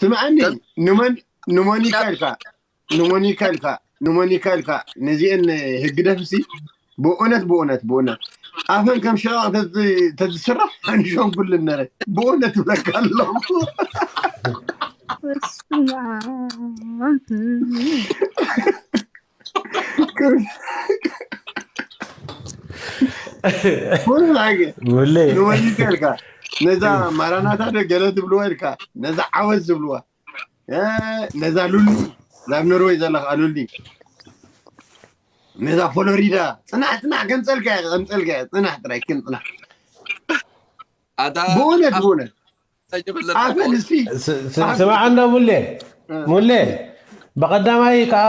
ስምዓኒ፣ ንሞን-፣ ንሞኒካ ኢልካ፣ ንሞኒካ ኢልካ፣ ንሞኒካ ኢልካ፣ ነዚአን ህግደፍሲ ብእውነት፣ ብእውነት፣ ብእውነት ኣፈን ከም ሽቓቕ ተዝ-፣ ተዝስራሕ ኣንሾን ኩልን ነረ። ብእውነት እብለካ ኣለኹ። በስመ ኣብ። ኩሉ ሓቂ። ሙሌ ንሞኒካ ኢልካ፣ ነዛ ማራናታ ዶ ገለ ትብልዋ ኢልካ፣ ነዛ ዓወት ዝብልዋ፣ እ፣ ነዛ ሉሊ፣ ላብ ኖርወይ ዘላ ከዓ ሉሊ፣ ነዛ ፍሎሪዳ፣ ጽናሕ፣ ጽናሕ፣ ከምጸልካ እየ፣ ከምጸልካ እየ፣ ጽናሕ ጥራይ፣ ግን ጽናሕ። ኣታ ብእውነት፣ ኣፍ ብእውነት። ተጀመለና ኣፈን እስቲ፣ ስ- ስ- ስማዕ እንዶ ሙሌ፣ እ፣ ሙሌ፣ ብቐዳማይ ከዓ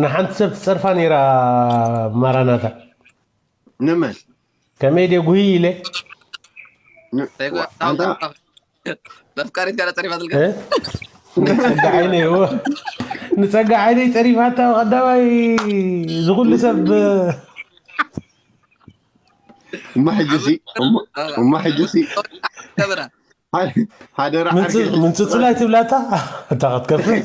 ንሓንቲ ሰብ ትጸርፋ ነይራ ማራናታ። ንመን? ከመይ ድየ ጉህይ ኢለ? ን-፣ ተይኮ-፣ ዋ፣ ኣንታ፣ መፍቃሪት ጋር ጸሪፋትልካ። እ? ንጸጋ ዓይነይ፣ እወ። ንጸጋ ዓይነይ ጸሪፋታ ቀዳማይ ዝኹሉ ሰብ እሞ ሕጂ ሲ፣ እሞ፣ እሞ ሕጂ ሲ፣ ተብራ። ሓ-፣ ሓደራ ምንጽ-፣ ዓርኪ። ምንጽጽላይ ትብላታ? እታ ክትከፍእ።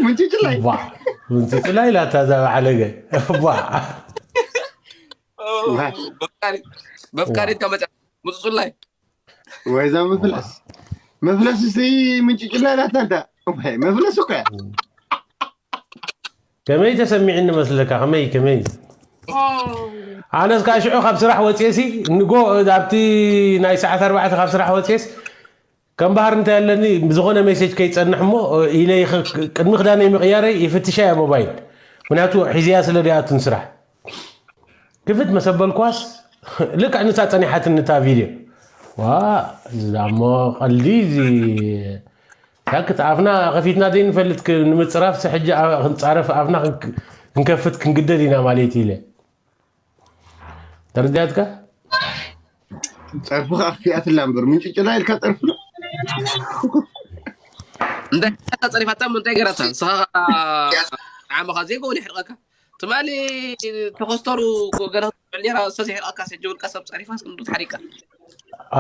ምንጭጭላይ። ዋ፣ ምንጽጽላይ ኢላታ እዛ በዓለገ። ዋ። መፍቃሪት፣ መፍቃሪት ከመጻ ምጽጹላይ። ወይዛ መፍለስ። መፍለስ እስቲ ምንጭጭላይ ኢላታ እንታ። ኦይ፣ መፍለስ እኮ እያ። ከመይ ተሰሚዕኒ መስለካ? ከመይ፣ ከመይ? ኣነስ ከዓ ሽዑ ካብ ስራሕ ወፅየሲ፣ ንጎ ኣብቲ ናይ ሰዓት ኣርባዕተ ካብ ስራሕ ወፅየስ፣ ከም ባህር እንታይ ኣለኒ፣ ብዝኾነ ሜሴጅ ከይፀንሕ እሞ፣ ኢለ ይኸ-፣ ቅድሚ ክዳነይ ምቕያረይ ይፍትሻ እያ ሞባይል። ምክንያቱ ሒዝያ ስለ ድኣቱን ስራሕ። ክፍት መሰበልኳስ፣ ልክዕ ንሳ ጸኒሓትኒ እታ ቪድዮ። ዋ፣ እዛ እሞ ቀልዲ፣ እዚ፣ ታክት ኣፍና ከፊትና ዘይንፈልጥ ክ-፣ ንምጽራፍሲ ሕጂ ኣ-፣ ክንጻረፍ ኣፍና ክንክ-፣ ክንከፍት ክንግደድ ኢና ማለት ኢለ። ተረዲኣትካ? ጸርፍኻ ኣኽፊኣትላ እምበር፣ ምንጭጭላ ኢልካ ጸርፍና። እንታይ ጸሪፋታ እሞ እንታይ ገራታ? ንስኻ ዓመኻ ዘይከውን ይሕርቐካ። ትማሊ ተኸስተሩ ገለ ክትብል ኔራ፣ እሳ ዘይሕርቐካ ሰጀ ውልቀ ሰብ ጸሪፋ ስንዱ ትሓሪቃ።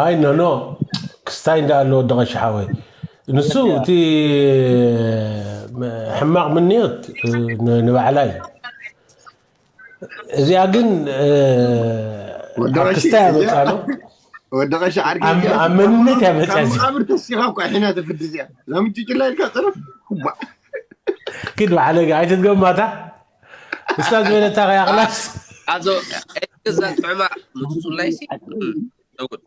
ኣይ፣ ኖ፣ ኖ። ክስታይ እንዳ ኣሎ ወዲ ቀሺ ሓወይ። ንሱ እቲ ሕማቕ ምንዮት ን-፣ ንባዕላ እዩ። እዚኣ ግን፣ እ፣ ወዲ ኣብ ቀሺ፣ ክስታይ እዚኣ ኣመጻ ነው። ወዲ ቀሺ ዓርኪ ኣብ፣ እዚኣ ኣብ መንነት እያ መጽያ ካብ እዚኣ። መቓብር ተሲኻ እኳ ሒና ትፍዲ እዚኣ። እዛ ምንጭጭላ ኢልካ ጸረፍ። ዋ። ኪድ ባዕለገ ኣይትትገማታ። እስታ ዝበለታ ከያ ክላስ። ኣዞ እዛ ጥዑማ ምጽጹላይሲ ተውድ።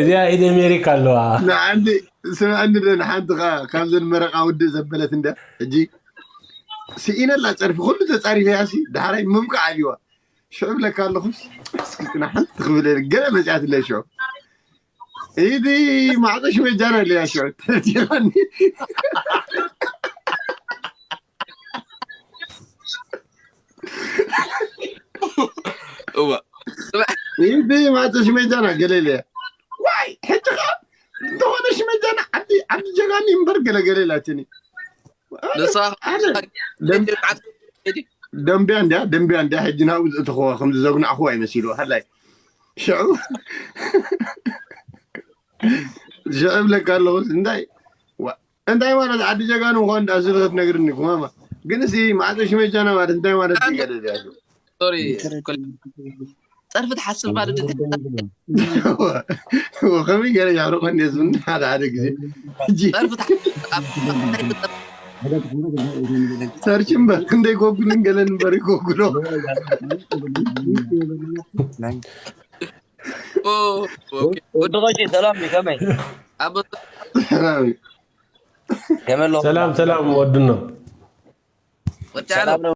እዚኣ ኢድ ኣሜሪካ ኣለዋ። ንዓንዲ ስምዐኒ ዶ ንሓንቲ ኸ-፣ ካብዘን መረቓ ውድእ ዘበለት እንደ ሕጂ ስኢነላ ጸርፊ ኩሉ ተጻሪፈያ ሲ ዳሕራይ ምብቃዕ ኣብዋ። ሽዑ ብለካ ኣለኹስ እስኪ ቅናሕ ትኽብል ገለ መጽያትለ ሽዑ። ኢዲ ማዕጾ ሽመጃና ኢለያ ሽዑ። ተረዲኻኒ። እዋ። ኢዲ ማዕጾ ሽመጃና ገለ ኢለያ። ዋይ፣ ሕጂ ኸኣ እንተኾነ ሽመጃና ዓዲ፣ ዓዲ ጀጋኒ እምበር ገለ ገለ ኢላትኒ። ንሳ ኣነ ደም-፣ ደንብያ እንድያ፣ ደንብያ እንድያ፣ ሕጂ ናብኡ ዝእተኽዋ ከም ዝዘግናዕኽዋ ይመሲሉ። ሃላይ። ሽዑ፣ ሽዑ እብለካ ኣለኹ፣ እንታይ፣ ዋ፣ እንታይ ማለት ዓዲ ጀጋኑ ምዃኑ ደኣ ዝብለ ክትነግርኒ እኮ ማማ። ግን እዚ ማዕጾ ሽመጃና ማለት እንታይ ማለት እዩ? ገለ ድያ? ሶሪ፣ ጸርፊ ትሓስብ ማለት ድሕሪ ከመይ ገለ ያዕርቐኒ ዝብኒ ሓደ ሓደ ግዜ። ሕጂ ጸርፊ ትሓስብ ኣብ ሰርች እምበር ክንደይ ጎጉልን ገለን እምበር ይጎጉሎ። ኦ፣ ኦኬ። ወዲ ቀሺ ሰላም እዩ፣ ከመይ ኣብ ከመይ ኣለኹም? ሰላም፣ ሰላም ወድኖ። ወዲ ሰላም ነው።